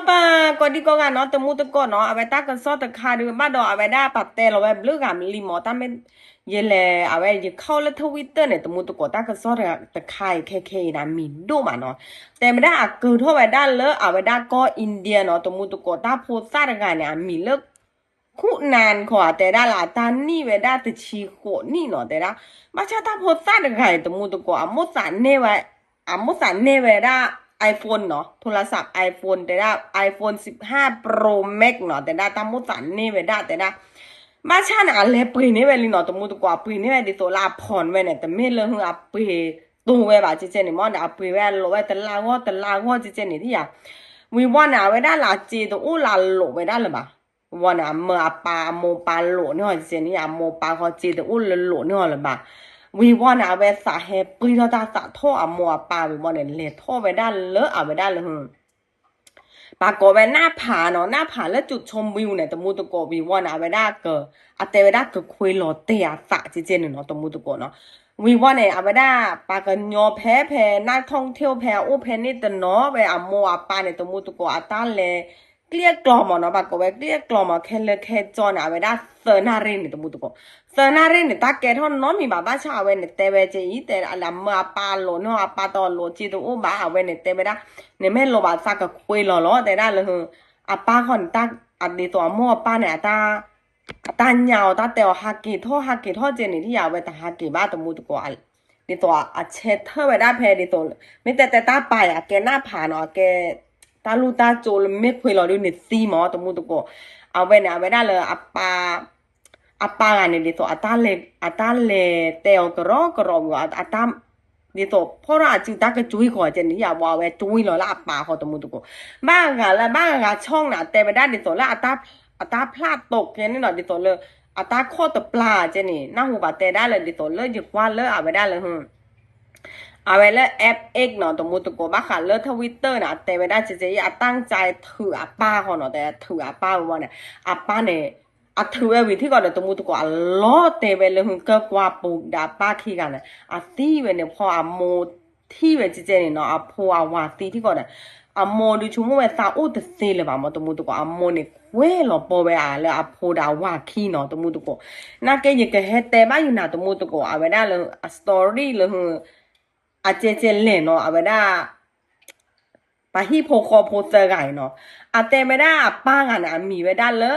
ပၢ်ကိးဒံကိးဂၤနီၤ တမူတကိးနီၤ အဝဲတၢ်ကစီၣ်တခါဒုး ဘၣ်ဒီးအဝဲဒၣ်ပာ်တဲလီၤဝဲဘျုးဂၤလံမး တၢ်မ့ၢ် ယလဲၤ အဝဲယခီလၢ Twitter န့ၣ် တမူတကိး တၢ်ကစီၣ်တခါအံၤခဲခဲအံၤန့ၣ် အမံၤဒိၣ်မးနီၤ တဲဝဲဒၣ်အကၢၤထီၣ်ဝဲဒၣ်လၢအဝဲဒၣ်ကီၢ် India နီၤ တမူတကိး တၢ်ဖိသၣ်တဂၤန့ၣ် အမံၤလၢ ခူၣ်နၢ်ခီတဲဒၣ်လၢအတၢ်နံၣ်ဝဲဒၣ်တဆံဃိးနံၣ်နီၤ တဲဒၣ် ဘၣ်ဆၣ်တၢ်ဖိသၣ်တဂၤအံၤ တမူတကိး အမိၣ်သးန့ၢ်ဝဲ အမိၣ်သးန့ၢ်ဝဲဒၣ် iPhone နီၤ ထိလါစး iPhone တဲဒၣ် iPhone สิบห้า Pro Max နီၤ တဲဒၣ်တၢ်မိၣ်သးန့ၢ်ဝဲဒၣ်တဲဒၣ် ဘၣ်ဆၣ်န့ၣ် အလဲၤပှ့ၤန့ၢ်ဝဲလံနီၤ တမူတကိး အပှ့ၤန့ၢ်ဝဲဒ်သိးလၢအဖီၣ်ဝဲန့ၣ် တမ့ၢ်လၢဟုအပှ့ၤတိၢ်ဝဲဘၣ် ကဲကဲန့ၣ်မ့ၢ်ဒီး အပှ့ၤဝဲအလိာ်ဝဲတလါဂီၢ်တလါဂီၢ် ကဲကဲန့ၣ်ဒ်ယၤ ဝံၤဝီန့ၣ် အဝဲဒၣ်လၢအစ့တအိၣ်လၢအလိာ်ဝဲဒၣ်လၢၤဘၣ် ဝံၤဝီန့ၣ် အမၢအပၢ်အမိၢ်ပၢ်လိာ်န့ၢ်အီၤ ကဲကဲန့ၣ် အမိၢ်ပၢ်ဃီစ့တအိၣ်လၢလိာ်န့ၢ်အီၤလၢၤဘၣ် ဝံၤဝီန့ၣ် အဝဲသးဟဲပှ့ၤထီၣ်တၢ်သးထီၣ်အမိၢ်အပၢ်ဝံၤဝီန့ၣ် လဲၤထီၣ်ဝဲဒၣ်လၢအဝဲဒၣ်လၢဟု ပှၤကိးဝဲနၢ်ဖးနီၤ နၢ်ဖးလၢကၠိၣ်ဆိမိဝ်န့ၣ် တမူတကိး ဝံၤဝီန့ၣ် အဝဲဒၣ်က အတဲဝဲဒၣ်ကခွ့လီၤတဲာ်အသး ကဲကဲန့ၣ်နီၤ တမူတကိးနီၤ ဝံၤဝီန့ၣ် အဝဲဒၣ် ပှၤကညီဖဲဖဲ နၢ်ထီၣ်ထ့ၣ်ဖဲအအိၣ်ဖဲန့ၣ်တနီၤဝဲအမိၢ်အပၢ်န့ၣ် တမူတကိး အတၢ်လဲၤ ကျံၣ်အကျီၢ်မးနီၤ ပှၤကိးဝဲကျံၣ်အကျီၢ်မး ခဲလၢာ်ခဲဆ့န့ၣ် အဝဲဒၣ်သၢနၣ်ရံၣ်န့ၣ် တမူတကိး သၢနၣ်ရံၣ်န့ၣ် တၢ်ကဲထီၣ်နီတမံၤဘၣ် ဘၣ်ဆၣ်အဝဲန့ၣ်တဲဝဲကဲအံၤ တဲအလၢအမၢအပၢ်လိာ်န့ၢ်အီၤ အပၢ်တလိာ်စ့တအိၣ်ဘၣ် အဝဲန့ၣ်တဲဝဲဒၣ် နမ့ၢ်လိာ်ဘၣ်သးကခွ့လီၤလီၤ တဲဒၣ်လၢဟု အပၢ်ဃီန့ၣ် ဒ်သိးအမိၢ်အပၢ်န့ၣ် အတၢ်ညါအီၤ တၢ်တဲအီၤဟးက့ၤထီၣ် ဟးက့ၤထီၣ်ကဲန့ၣ် ဒ်ယၤအဝဲတဟးက့ၤဘၣ် တမူတကိး ဒ်သိးအဆဲးထၢၣ်ဝဲဒၣ်ဖဲဒ်သိး မ့ၢ်တဲတဲတၢ်ပာ်ယၤ အကဲနၢ်ဖးနီၤ အကဲ တၢ်လူၢ်တၢ်ကၠိလၢမ့ၢ်ခွ့လီၤဒုးန့ၣ်သံမး တမူတကိး အဝဲန့ၣ် အဝဲဒၣ်လၢအပၢ် အပၢ်ဂၤန့ၣ် ဒ်သိး အတၢ်လဲၤတဲအီၤကရီကရီဝံၤ အတၢ် ဒ်သိးဖီၣ်ထီၣ်အစုတၢ်ကကွံဃီၤကဲန့ၣ် ယၤဝဲအဝဲကွံလီၤလၢအပၢ်ဃီ တမူတကိး ဘၣ်ဂၤလၢဘၣ်ဂၤဆီၣ်န့ၣ် အတဲဝဲဒၣ်ဒ်သိးလၢ အတၢ်ဖျးတိာ်ကဲန့ၣ်နီၤ ဒ်သိးလၢ အတၢ်ခီၣ်တပျၢ်ကဲန့ၣ် နၢ်ဟူဘၣ်တဲဒၣ်လၢ ဒ်သိးလၢယကွၢ်လၢအဝဲဒၣ်လၢ အဝဲလၢ X နီၤ တမူတကိး ဘၣ်ဃးလၢ Twitter န့ၣ် အတဲဝဲဒၣ်ကဲကဲအံၤ အတၢ်ကါထုးအပၢ်ဃီနီၤ တဲထုးအပၢ်ဝံၤဝီန့ၣ် အပၢ်န့ၣ် အထုးဝဲဝံၤထံကီၢ်ဒီး တမူတကိး အလီၤတဲာ်ဝဲလၢဟု ကၢၢ်ကွၢ်ပူၤဒီးအပၢ်ခံဂၤန့ၣ် အသံဝဲန့ၣ်ဖီ အမိၢ်ထံၣ်ဝဲကဲကဲန့ၣ်နီၤ အဖိအဝၤသံထံကီၢ်ဒီး အမိၢ်ဒုးဆိကမိၣ်ဝဲသးအိၣ်တသ့လၢၤဘၣ်မး တမူတကိး အမိၢ်န့ၣ် ကွဲလီၤပီဝဲအါလၢအဖိဒီးအဝၤခံနီၤ တမူတကိး နာ်က့ယကဟဲတဲဘၣ်ယုာ်နၤ တမူတကိး အဝဲဒၣ်လၢ အ story လၢဟု အကဲကဲလဲၣ်နီၤ အဝဲဒၣ် ပှၤဟံၣ်ဖိဃီဖိသၢဂၤအံၤနီၤ အတဲဝဲဒၣ်အပၢ်ဂၤန့ၣ် အမံၤဝဲဒၣ်လၢ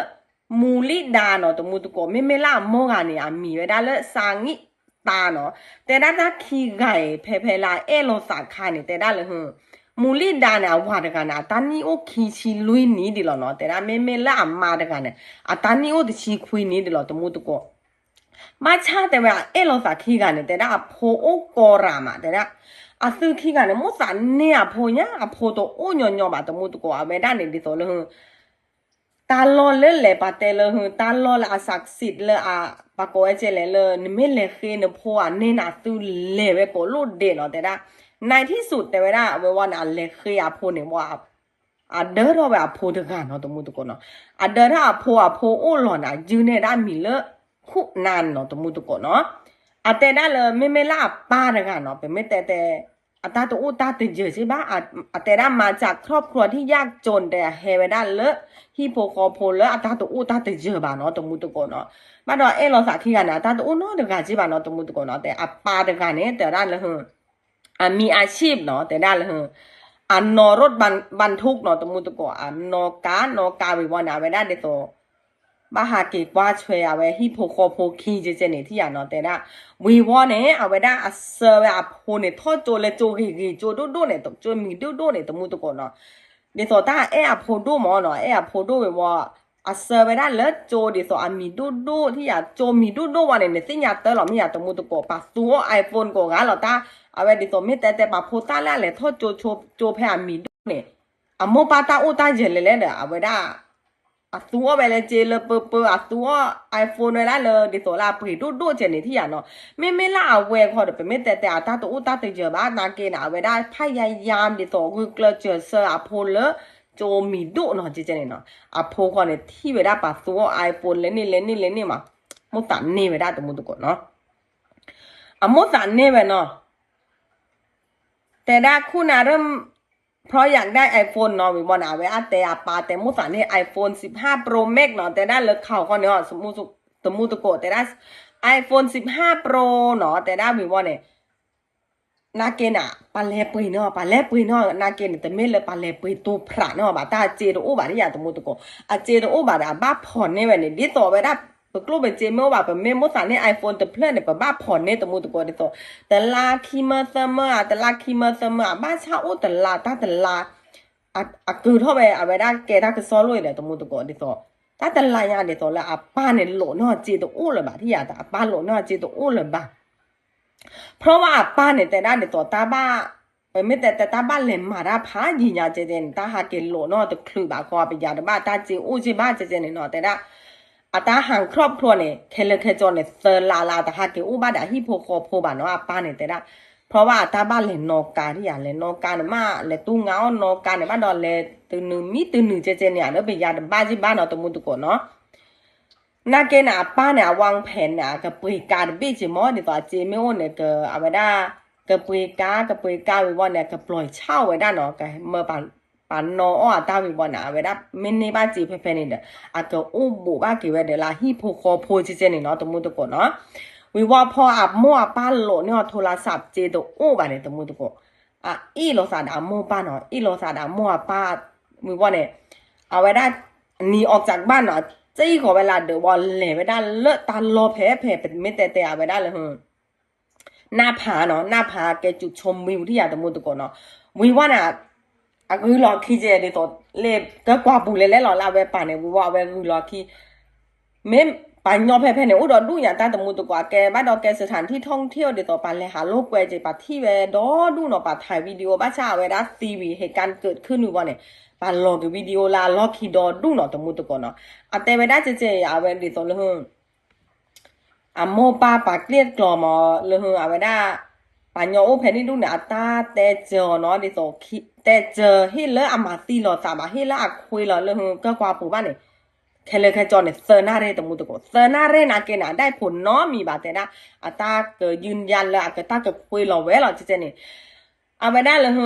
မူလံဒါနီၤ တမူတကိး မ့မ့ၢ်လၢအမိၢ်ဂၤန့ၣ် အမံၤဝဲဒၣ်လၢ စါငံၣ်တၢနီၤ တဲဒၣ်တၢ်ခံဂၤအံၤ ဖဲဖဲလၢအအဲၣ်လိာ်သးခါန့ၣ် တဲဒၣ်လၢဟု မူလံဒါန့ၣ် အဝၤတဂၤန့ၣ် အတၢ်နံၣ်အိၣ်ခံဆံလွံၢ်နံၣ်ဒံးလီၤနီၤ တဲဒၣ်မ့မ့ၢ်လၢအမါတဂၤန့ၣ် အတၢ်နံၣ်အိၣ်တဆံခွံနံၣ်ဒံးလီၤ တမူတကိး ဘၣ်ဆၣ်တဲဝဲအအဲၣ်လိာ်သးခံဂၤန့ၣ် တဲဒၣ်အဖိအိၣ်ကီရၤမး တဲဒၣ် အသုခံဂၤန့ၣ် မိၣ်သးန့ၢ်အဖိညါ အဖိတအိၣ်ညီညီဘၣ် တမူတကိး အဝဲဒၣ်န့ၣ် ဒ်သိးလၢဟု တၢ်လီၢ်လၢလဲၤပာ်တဲလၢဟု တၢ်လီၢ်လၢအစးစံးလၢအ ပှၤကိးဝဲကဲလဲၣ်လၢ နမ့ၢ်လဲၤဃ့နဖိအန့ၢ်နၤ သုလဲၤဝဲကိးလိၣ်ဒဲးနီၤ တဲဒၣ် နံၤထံၣ်စူး တဲဝဲဒၣ် အဝဲဝဲန့ၣ် အလဲၤဃ့အဖိန့ၣ်ဝဲ အဒၢထီၣ်ဝဲအဖိတဂၤနီၤ တမူတကိးနီၤ အဒၢထီၣ်အဖိ အဖိအိၣ်လီၤန့ၣ် အယုၢ်န့ၢ်ဒၣ်မံၤလၢ ခိၣ်နၢ်နီၤ တမူတကိးနီၤ အတဲဒၣ်လၢမ့မ့ၢ်လၢအပၢ်တဂၤနီၤ ပမ့ၢ်တဲတဲ အတၢ်တအိၣ်တၢ်တယၢၤစ့ၢ်ဘၣ် အတဲဒၣ်မၤစၢၤ ครอบครัวที่ยากจน တဲအဟဲဝဲဒၣ်လၢ ဟံၣ်ဖိဃီဖိလၢအတၢ်တအိၣ်တၢ်တယၢၤဘၣ်နီၤ တမူတကိးနီၤ ဘၣ်ဒီးအဲၣ်လိာ်သးခံဂၤန့ၣ် အတၢ်တအိၣ်နီတဂၤစ့ၢ်ဘၣ်နီၤ တမူတကိးနီၤ တဲအပၢ်တဂၤန့ၣ် တဲဒၣ်လၢဟု အမံၤအဆံးနီၤ တဲဒၣ်လၢဟု အနီၢ်ရိၣ်ဘၣ်ထုးနီၤ တမူတကိး အနီၢ်ကါ နီၢ်ကါဝံၤဝီန့ၣ် အဝဲဒၣ်ဒ်သိး ဘၣ်ဟးက့ၤကွၢ်ဆွဲအဝဲဟံၣ်ဖိဃီဖိခံကဲကဲန့ၣ် ထံၣ်ယၤနီၤ တဲဒၣ် ဝံၤဝီန့ၣ် အဝဲဒၣ်အဆှၢဝဲအဖိန့ၣ် ထီၣ်ကၠိလၢကၠိဂ့ၤဂ့ၤ ကၠိဒိၣ်ဒိၣ်န့ၣ် ကၠိမံၤဒိၣ်ဒိၣ်န့ၣ် တမူတကိးနီၤ ဒ်သိးတၢ်အဲၣ်အဖိဒိၣ်မးနီၤ အဲၣ်အဖိဒိၣ်ဝံၤဝီ အဆှၢဝဲဒၣ်လၢကၠိဒ်သိးအမံၤဒိၣ်ဒိၣ်ထံၣ်ယၤ ကၠိမံၤဒိၣ်ဒိၣ်ဝဲန့ၣ် နသ့ၣ်ညါတၢ်လီၤမ့ၢ်ယၤ တမူတကိး ပာ်သူအီၤ iPhone ကိးဂၤလီၤတၢ် အဝဲဒ်သိးမ့ၢ်တဲတဲပာ်ဖိသၣ်လၢအလဲၤထီၣ်ကၠိ ကၠိဖဲအမံၤဒိၣ်န့ၣ် အမိၢ်ပၢ်တၢ်အိၣ်တၢ်ယၢၤလဲၤလဲၤဒီး အဝဲဒၣ် အသူအီၤဝဲလၢကၠိလၢပၢပၢ အသူအီၤ iPhone ဝဲဒၣ်လၢဒ်သိးလၢအပှ့ၤဒိၣ်ဒိၣ်ကဲန့ၣ်ထံၣ်ယၤနီၤ မ့မ့ၢ်လၢအဝဲခီဒီး ပမ့ၢ်တဲတဲအတၢ်တအိၣ်တၢ်တယၢၤဘၣ် နာ်က့န့ၣ် အဝဲဒၣ်ဖးယါယါဒ်သိးဂုာ်ကျဲးစၢးဆှၢအဖိလၢ ကၠိမံၤဒိၣ်နီၤ ကဲကဲန့ၣ်နီၤ အဖိခီန့ၣ် ထံၣ်ဝဲဒၣ်ပာ်သူအီၤ iPhone လဲန့ၣ်လဲန့ၣ်လဲန့ၣ်မး မိၣ်သးန့ၢ်ဝဲဒၣ်တမူတကိးနီၤ အမိၣ်သးန့ၢ်ဝဲနီၤ တဲဒၣ်ခိၣ်နၢ်ရၢၢ် เพราะอยากได้ iPhone နီၤ ဝံၤဝီန့ၣ် အဝဲအတဲအပၢ်တဲမိၣ်သးန့ၢ် iPhone สิบห้า Pro Max နီၤ တဲဒၣ်လၢ ข่าว ခီန့ၣ် တမူတကိးတဲဒၣ် iPhone สิบห้า Pro နီၤ တဲဒၣ်ဝံၤဝီန့ၣ် နာ်က့န့ၣ် ပလဲၤပှ့ၤနီၤ ပလဲၤပှ့ၤနီၤ နာ်က့န့ၣ် တမ့ၢ်လၢပလဲၤပှ့ၤတိၢ်ဖြးနီၤဘၣ် တၢ်အစ့တအိၣ်ဘၣ်ဒ်ယၤတမူတကိး အစ့တအိၣ်ဘၣ်ဒီး အဘၣ်ဖီၣ်န့ၢ်ဝဲန့ၣ် ဒ်သိးဝဲဒၣ် ပကျိၣ်ပစ့မ့ၢ်အိၣ်ဘၣ် ပမ့ၢ်မိၣ်သးန့ၢ် iPhone တဖျၢၣ်န့ၣ် ပဘၣ်ဖီၣ်န့ၢ်တမူတကိးဒ်သိး တလါခံမၢသၢမၢဧါ တလါခံမၢသၢမၢဧါ ဘၣ်ဆၣ်အိၣ်တလါတၢ်တလါ အကုၤထီၣ်ဝဲအဝဲဒၣ်ကဲတၢ်ကစီၣ်လိၣ်အံၤဒီးတမူတကိးဒ်သိး တၢ်တလါညါဒ်သိးလၢအပၢ်န့ၣ်လိးနီၢ်စ့တအိၣ်လၢၤဘၣ် ထံၣ်ယၤတၢ် အပၢ်လိးနီၢ်စ့တအိၣ်လၢၤဘၣ် เพราะว่าအပၢ်န့ၣ် တဲဒၣ်ဒ်သိးတၢ်ဘၣ် ပမ့ၢ်တဲတဲတၢ်ဘၣ်လဲၤမၤတၢ်ဖးယံာ်ညါကဲကဲန့ၣ် တၢ်ဟးက့ၤလိးနီၢ်တချုးဘၣ်ဃီ ပယၤတဘၣ်တၢ်စ့အိၣ်စ့ဘၣ်ကဲကဲန့ၣ်နီၤ တဲဒၣ် အတၢ်ဟး ครอบครัว န့ၣ် ခဲလၢာ်ခဲဆ့န့ၣ် သၢလါလၢတဟးက့ၤအိၣ်ဘၣ်ဒီးအဟံၣ်ဖိဃီဖိဘၣ်နီၤ အပၢ်န့ၣ်တဲဒၣ် เพราะว่าအတၢ်ဘၣ်လဲၤနီၣ်ကါဒ်ယၤ လဲၤနီၣ်ကါန့ၣ်မး လဲၤတူၢ်ငါအီၣ်နီၣ်ကါန့ၣ်ဘၣ်ဒီးလဲၤတနုၤမံတနုၤကဲကဲန့ၣ် အလၢပယၤတဘၣ်က့ဘၣ်နီၤ တမူတကိးနီၤ နာ်က့န့ၣ် အပၢ်န့ၣ် အဝဲဖဲန့ၣ် အကပှ့ၤကါတဘ့ၣ်က့မး ဒ်သိးအစ့မ့ၢ်အိၣ်န့ၣ် က အဝဲဒၣ် ကပှ့ၤကါ ကပှ့ၤကါဝံၤဝီန့ၣ် ကပျီၤဆၣ်ဝဲဒၣ်နီၤ ကမၢပာ်နီၣ်အီၣ်အတၢ်ဝံၤဝီန့ၣ် အဝဲဒၣ်မ့ၢ်န့ၢ်ဘၣ်စ့ဖဲဖဲန့ၣ်ဒီး အကအိၣ်ဘူးဘၣ်က့ၤဝဲဒီးလၢအဟံၣ်ဖိဃီဖိကဲကဲန့ၣ်နီၤ တမူတကိးနီၤ ဝံၤဝီဖီအမိၢ်အပၢ်လိးန့ၢ်အီၤထိလါစးစ့တအိၣ်ဘၣ်န့ၣ် တမူတကိး အအ့ၣ်လိာ်သးဒီးအမိၢ်ပၢ်နီၤ အ့ၣ်လိာ်သးဒီးအမိၢ်အပၢ် ဝံၤဝီန့ၣ် အဝဲဒၣ် နံၤအီၣ်စးဘၣ်နီၤ စ့ဃီၤဝဲလၢဒၢးဝီလဲၤဝဲဒၣ်လၢတၢ်လီၢ်ဖဲဖဲ ပမ့ၢ်တဲတဲအဝဲဒၣ်လၢ နၢ်ဖးနီၤ နၢ်ဖးကဲစူးဆိမံဝံၤထံၣ်ယၤတမူတကိးနီၤ ဝံၤဝီန့ၣ် အဂုၤလီၤခံကဲဒ်သိး လၢကကွၢ်ပူၤလဲၤလဲၣ်လီၤလၢအဝဲပၢ်န့ၣ် ဝံၤဝီအဝဲဂုၤလီၤခံ မ့ၢ်ပှၤညီဖဲဖဲန့ၣ် အိၣ်ဒီးဒူၣ်ညါတၢ်တမူတကိး အကဲဘၣ်ဒီးကဲ สถานที่ท่องเที่ยว ဒ်သိး ပှၤလဲၤဟးလိာ်ကွဲကဲ ပှၤထံၣ်ဝဲဒီဒူၣ်နီၤ ပှၤ ถ่าย video ဘၣ်ဆၣ်အဝဲဒၣ်သံဝံၤ เหตุการณ์เกิดขึ้น ဝံၤဝီန့ၣ် ပှၤလီၤက့ၤ video လၢအလီၢ်ခံဒီဒူၣ်နီၤ တမူတကိးနီၤ အတဲဝဲဒၣ်ကဲကဲအဝဲဒ်သိးလၢ အမိၢ်ပၢ်ပာ်ကျ့ၣ်ကျီၤမး လၢအဝဲဒၣ် ပှၤညီအိၣ်ဖဲန့ၣ်ဒူၣ်န့ၣ် အတၢ်တဲစၢၤအီၤနီၤ ဒ်သိး တဲစၢၤဟ့ၣ်လၢအမၤသံလီၤသးဘၣ် ဟ့ၣ်လၢအခွ့လီၤလၢကကွၢ်ပူၤဘၣ်န့ၣ် ခဲလၢာ်ခဲဆ့န့ၣ် သၢနၣ်ရံၣ်တမူတကိး သၢနၣ်ရံၣ်နာ်က့န့ၣ် အဒၣ်ဖိနီတမံၤဘၣ်တဲဒၣ် အတၢ်ကယုၢ်ယါလၢအကတၢ်ကခွ့လီၤဝဲလီၤ ကဲကဲန့ၣ် အဝဲဒၣ်လၢ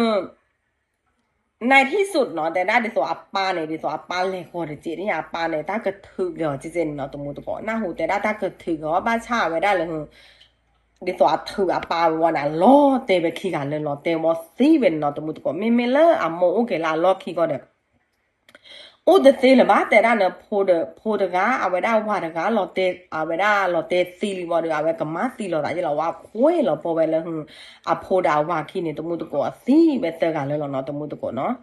ในที่สุดနီၤ တဲဒၣ်ဒ်သိးအပၢ်န့ၣ် ဒ်သိးအပၢ်လဲၤဃီၤတက့ၢ်န့ၣ် အပၢ်န့ၣ် တၢ်ကထုးက့ၤအီၤကဲကဲန့ၣ်နီၤ တမူတကိး နၢ်ဟူတဲဒၣ်တၢ်ကထုးက့ၤအီၤ ဘၣ်ဆၣ်အဝဲဒၣ်လၢ ဒ်သိးအထုးအပၢ်ဝဲန့ၣ် လီၤတဲာ်ဝဲခံဂၤလၢာ် လီၤတဲာ်ဝဲသံဝဲန့ၣ်နီၤ တမူတကိး မ့မ့ၢ်လၢအမိၢ်အိၣ်က့ၤလၢအလီၢ်ခံကီၢ်ဒီး အိၣ်တသ့လၢၤဘၣ် တဲဒၣ်န့ၣ် ဖိတဂၤ အဝဲဒၣ်ဝၤတဂၤ လီၤတဲာ် အဝဲဒၣ်လီၤတဲာ်သံလံမးဒီး အဝဲကမၤသံလီၤသးယဲလီၤ ဝဲခွ့လီၤပီဝဲလၢ အဖိဒီးအဝၤခံန့ၣ် တမူတကိး အသံဝဲသၢဂၤလၢာ်လီၤနီၤ တမူတကိးနီၤ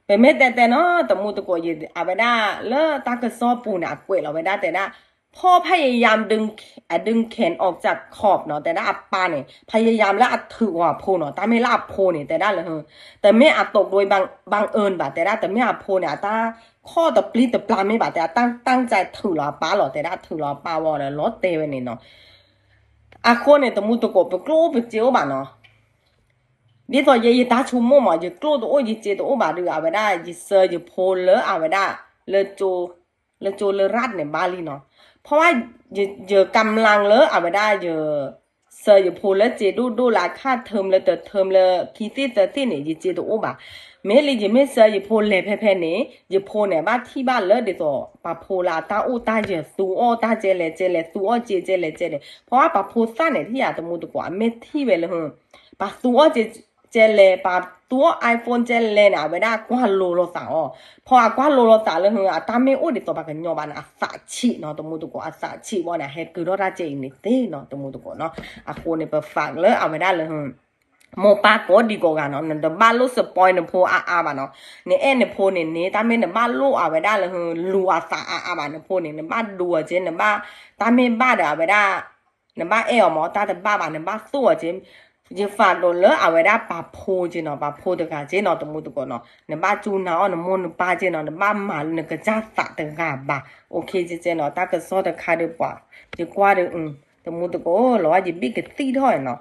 ပမ့ၢ်တဲတဲနီၤ တမူတကိး အဝဲဒၣ်လၢတၢ်ကစီၣ်ပူၤန့ၣ် အကွဲးလီၤဝဲဒၣ်တဲဒၣ် พ่อพยายามดึงแขนออกจากขอบနီၤ တဲဒၣ်အပၢ်န့ၣ် พยายามလၢအထုးအီၤအဖိနီၤ တၢ်မ့ၢ်လၢအဖိန့ၣ် တဲဒၣ်လၢ တမ့ၢ်အတၢ်ဒိ บังเอิญ ဘၣ် တဲဒၣ် တမ့ၢ်အဖိန့ၣ် အတၢ်ခီၣ်တပျံၤတပျၢ်မ့ၢ်ဘၣ် တဲဒၣ် တၢ် တၢ်ကထုးလီၤအပၢ်လီၤ တဲဒၣ်ထုးလီၤအပၢ်ဝဲဒီး လီၤတဲာ်ဝဲန့ၣ်နီၤ အဃိန့ၣ် တမူတကိး ပကျိၣ်အိၣ်ပစ့အိၣ်ဘၣ်နီၤ ဒ်သိးယဲယတၢ်ဆိကမိၣ်မး ယကျိၣ်တအိၣ်ယစ့တအိၣ်ဘၣ်ဒီး အဝဲဒၣ်ယဆှၢယဖိလၢအဝဲဒၣ် လၢကၠိလၢရၢၣ်န့ၣ်ဘၣ်လံနီၤ เพราะว่า ယကำลังလၢအဝဲဒၣ်ယ ဆှၢယဖိလၢစ့ဒိၣ်ဒိၣ်လၢအခါ ထၢၣ်လၢတထၢၣ်လၢခံသ့ၣ်သၢသ့ၣ်န့ၣ် ယစ့တအိၣ်ဘၣ် မ့ၢ်လၢယမ့ၢ်ဆှၢယဖိလဲၤဖဲဖဲန့ၣ် ယဖိန့ၣ် ဘၣ်ထံၣ်ဘၣ်လၢဒ်သိး ပှၤဖိလၢအတၢ်အိၣ်တၢ်ယၢၤ သူအီၣ်တၢ်ကဲလဲၣ်ကဲလဲၣ် သူအီၣ်စ့ကဲလဲၣ်ကဲလဲၣ် เพราะว่า ပှၤဖိသၣ်န့ၣ် ထံၣ်ယၤတမူတကိး အမ့ၢ်ထံၣ်ဝဲလၢ ပှၤသူအီၣ်စ့ ကဲလဲၣ် ပှၤသူအီၣ် iPhone ကဲလဲၣ်န့ၣ် အဝဲဒၣ်ကွၢ်လိလီၤသးအီၤ ဖဲအကွၢ်လိလီၤသးလၢ အတၢ်မ့ၢ်အိၣ်ဒ်သိးပှၤကညီဘၣ်န့ၣ် အသးဆံးနီၤ တမူတကိး အသးဆံးဝဲန့ၣ် ဟဲကုၤထီၣ်တၢ်ကဲအံၤန့ၣ်သ့နီၤ တမူတကိးနီၤ အဃိန့ၣ် ပ ฝาก လၢအဝဲဒၣ်လၢ မိၢ်ပၢ်ကိးဒံကိးဂၤနီၤ နတဘၣ်လိၣ် spoil နဖိအါအါဘၣ်နီၤ နအဲၣ်နဖိန့ၣ်န့ၣ် တၢ်မ့ၢ်နဘၣ်လိၣ်အဝဲဒၣ်လၢ လူၤအသးအါအါဘၣ် နဖိန့ၣ် နဘၣ်ဒိအီၤက့ နဘၣ် တၢ်မ့ၢ်ဘၣ်ဒီးအဝဲဒၣ် နဘၣ်အဲၣ်အီၤမး တၢ်တဘၣ်ဘၣ် နဘၣ်သိၣ်အီၤက့ ယ ฝาก ဒီးလၢအဝဲဒၣ်ပှၤဖိက့နီၤ ပှၤဖိတဂၤက့နီၤ တမူတကိးနီၤ နဘၣ်စူၢ်နာ်အီၤနမိၢ်နပၢ်က့နီၤ နဘၣ်မၤလၢနကစၢ်သးတဂၤဘၣ် okay က့က့နီၤ တၢ်ကစီၣ်တခါဒီးပှၤ ယကွၢ်ဒီး တမူတကိးလီၤ ယဘ့ၣ်ကသံၣ်ထီၣ်နီၤ